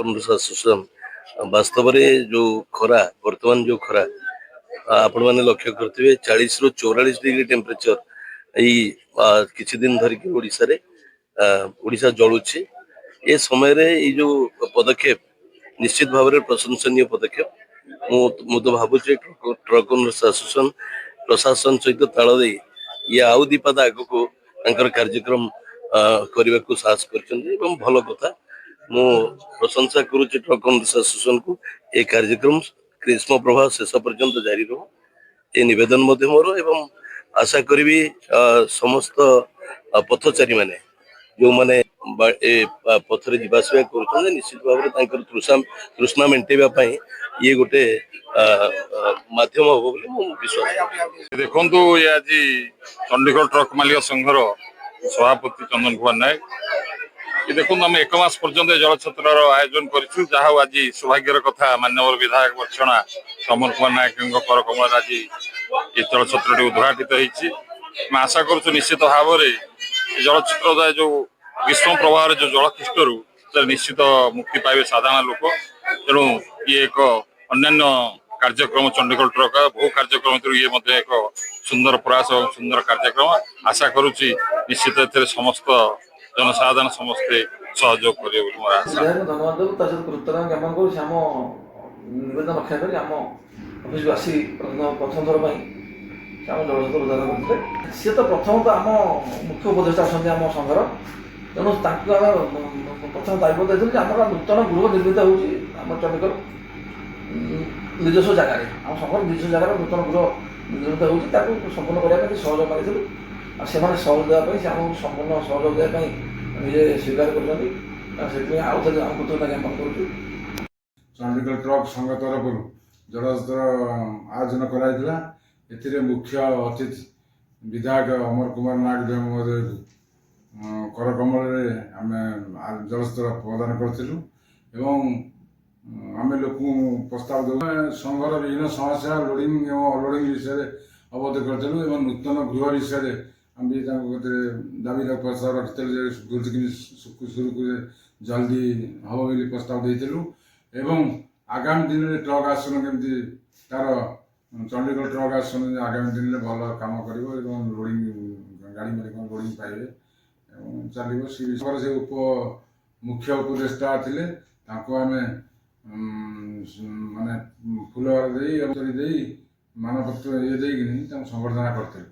Owners association, ବାସ୍ତବରେ ଯୋଉ ଖରା, ବର୍ତ୍ତମାନ ଯୋଉ ଖରା ଆପଣମାନେ ଲକ୍ଷ୍ୟ କରିଥିବେ, 40ରୁ 44 ଡିଗ୍ରୀ ଟେମ୍ପରେଚର ଏଇ କିଛି ଦିନ ଧରିକି ଓଡ଼ିଶାରେ, ଓଡ଼ିଶା ଜଳୁଛି। ଏ ସମୟରେ ଏଇ ଯୋଉ ପଦକ୍ଷେପ ନିଶ୍ଚିତ ଭାବରେ ପ୍ରଶଂସନୀୟ ପଦକ୍ଷେପ। ମୁଁ ତ ଭାବୁଛି ଟ୍ରକ୍ ଓନର୍ସ ଆସୋସିଏସନ ପ୍ରଶାସନ ସହିତ ତାଳ ଦେଇ ଇଏ ଆଉ ଦି ପାଦ ଆଗକୁ ତାଙ୍କର କାର୍ଯ୍ୟକ୍ରମ କରିବାକୁ ସାହସ କରିଛନ୍ତି ଏବଂ ଭଲ କଥା। ମୁଁ ପ୍ରଶଂସା କରୁଛି ଟ୍ରକ୍ ଓନର୍ସ ଆସୋସିଏସନକୁ। ଏ କାର୍ଯ୍ୟକ୍ରମ ଗ୍ରୀଷ୍ମ ପ୍ରବାହ ଶେଷ ପର୍ଯ୍ୟନ୍ତ ଜାରି ରହୁ, ଏ ନିବେଦନ ମଧ୍ୟ ମୋର। ଏବଂ ଆଶା କରିବି ସମସ୍ତ ପଥଚାରୀ ମାନେ, ଯେଉଁମାନେ ଏ ପଥରେ ଯିବା ଆସିବା କରୁଛନ୍ତି, ନିଶ୍ଚିତ ଭାବରେ ତାଙ୍କର ତୃଷ୍ଣା ମେଣ୍ଟେଇବା ପାଇଁ ଇଏ ଗୋଟେ ମାଧ୍ୟମ ହବ ବୋଲି ମୁଁ ବିଶ୍ୱାସ କରୁଛି। ଦେଖନ୍ତୁ, ଇଏ ଆଜି ଚଣ୍ଡିଖୋଲ ଟ୍ରକ୍ ମାଲିକ ସଂଘର ସଭାପତି ଚନ୍ଦନ କୁମାର ନାୟକ। ଏ ଦେଖନ୍ତୁ, ଆମେ ଏକ ମାସ ପର୍ଯ୍ୟନ୍ତ ଏ ଜଳଛତ୍ରର ଆୟୋଜନ କରିଛୁ। ଯାହା ହଉ, ଆଜି ସୌଭାଗ୍ୟର କଥା, ମାନ୍ୟବର ବିଧାୟକ ବଡ଼ଚଣା ଅମର କୁମାର ନାୟକଙ୍କ କରକମଳରେ ଆଜି ଏ ଜଳଛତ୍ରଟି ଉଦ୍ଘାଟିତ ହେଇଛି। ଆମେ ଆଶା କରୁଛୁ, ନିଶ୍ଚିତ ଭାବରେ ଏ ଜଳଛତ୍ର ଦ୍ୱାରା ଯୋଉ ଗ୍ରୀଷ୍ମ ପ୍ରବାହରେ ଯୋଉ ଜଳକ୍ଲିଷ୍ଟରୁ ନିଶ୍ଚିତ ମୁକ୍ତି ପାଇବେ ସାଧାରଣ ଲୋକ। ତେଣୁ ଇଏ ଏକ ଅନ୍ୟାନ୍ୟ କାର୍ଯ୍ୟକ୍ରମ, ଚଣ୍ଡିଖୋଲ ଟ୍ରକ୍ ବହୁ କାର୍ଯ୍ୟକ୍ରମ ଭିତରୁ ଇଏ ମଧ୍ୟ ଏକ ସୁନ୍ଦର ପ୍ରୟାସ ଏବଂ ସୁନ୍ଦର କାର୍ଯ୍ୟକ୍ରମ। ଆଶା କରୁଛି, ନିଶ୍ଚିତ ଏଥିରେ ସମସ୍ତ ଜନସାଧାରଣ ସମସ୍ତେ ସହଯୋଗ କରିବେ ବୋଲି ମୋର ଆଶା। ବିଧାୟକଙ୍କୁ ଧନ୍ୟବାଦ ଦେବୁ। ତା ସହିତ କୃତଜ୍ଞତା ଜ୍ଞାପନ କରୁଛି। ଆମ ନିବେଦନ ରକ୍ଷା କରି ଆମ ଅଫିସକୁ ଆସି ପ୍ରଥମ ଥର ପାଇଁ ସେ ଆମ ଜଳଛତ୍ର ଉଦ୍ଘାଟନ କରିଥିଲେ। ସିଏ ତ ପ୍ରଥମତଃ ଆମ ମୁଖ୍ୟ ଉପଦେଷ୍ଟା ଅଛନ୍ତି ଆମ ସଂଘର। ତେଣୁ ତାଙ୍କୁ ଆମେ ପ୍ରଥମ ଦାୟିତ୍ୱ ଦେଇଥିଲୁ ଯେ ଆମର ନୂତନ ଗୃହ ନିର୍ମିତ ହେଉଛି ଆମ ଚଣ୍ଡିଖୋଲ ନିଜସ୍ୱ ଜାଗାରେ, ଆମ ସଂଘର ନିଜସ୍ୱ ଜାଗାରେ ନୂତନ ଗୃହ ନିର୍ମିତ ହେଉଛି। ତାକୁ ସମ୍ପୂର୍ଣ୍ଣ କରିବା ପାଇଁ ସହଯୋଗ ମାଗିଥିଲୁ। ଆଉ ସେମାନେ ସହଯୋଗ ଦେବା ପାଇଁ, ସେ ଆମକୁ ସମ୍ପୂର୍ଣ୍ଣ ସହଯୋଗ ଦେବା ପାଇଁ ନିଜେ ସ୍ୱୀକାର କରିଛନ୍ତି। ଆଉ ସେଥିପାଇଁ ଆଉ ଥରେ ଆମେ କୃତଜ୍ଞତା ଜ୍ଞାପନ କରୁଛୁ। ଚଣ୍ଡିଖୋଲ ଟ୍ରକ୍ ସଂଘ ତରଫରୁ ଜଳଛତ୍ର ଆୟୋଜନ କରାଯାଇଥିଲା। ଏଥିରେ ମୁଖ୍ୟ ଅତିଥି ବିଧାୟକ ଅମର କୁମାର ନାୟକ ଦେବ ମହୋଦୟକୁ କରକମଳରେ ଆମେ ଜଳଛତ୍ର ପ୍ରଦାନ କରିଥିଲୁ ଏବଂ ଆମେ ଲୋକଙ୍କୁ ପ୍ରସ୍ତାବ ଦେବୁ। ଆମେ ସଂଘର ବିଭିନ୍ନ ସମସ୍ୟା, ଲୋଡ଼ିଂ ଏବଂ ଅନଲୋଡ଼ିଂ ବିଷୟରେ ଅବଗତ କରିଥିଲୁ ଏବଂ ନୂତନ ଗୃହ ବିଷୟରେ ଆମେ ବି ତାଙ୍କ କତିରେ ଦାବିର ପ୍ରସ୍ତାବ ରଖିଥିଲୁ ଯେ ଗୃହଟି କେମିତି ସୁରୁଖୁରୁରେ ଜଲ୍ଦି ହେବ ବୋଲି ପ୍ରସ୍ତାବ ଦେଇଥିଲୁ। ଏବଂ ଆଗାମୀ ଦିନରେ ଟ୍ରକ୍ ଆସନ କେମିତି ତାର, ଚଣ୍ଡିଖୋଲ ଟ୍ରକ୍ ଆସନ ଆଗାମୀ ଦିନରେ ଭଲ କାମ କରିବ ଏବଂ ଲୋଡ଼ିଂ ଗାଡ଼ି ମାଲିକ ଲୋଡ଼ିଂ ପାଇବେ ଏବଂ ଚାଲିବ, ସେ ବିଷୟରେ ସେ ମୁଖ୍ୟ ଉପଦେଷ୍ଟା ଥିଲେ। ତାଙ୍କୁ ଆମେ ମାନେ ଫୁଲହାର ଦେଇ ଏବଂ ଦେଇ ମାନପତ୍ର ଇଏ ଦେଇକିନି ତାଙ୍କୁ ସମ୍ବର୍ଦ୍ଧନା କରିଥିଲୁ।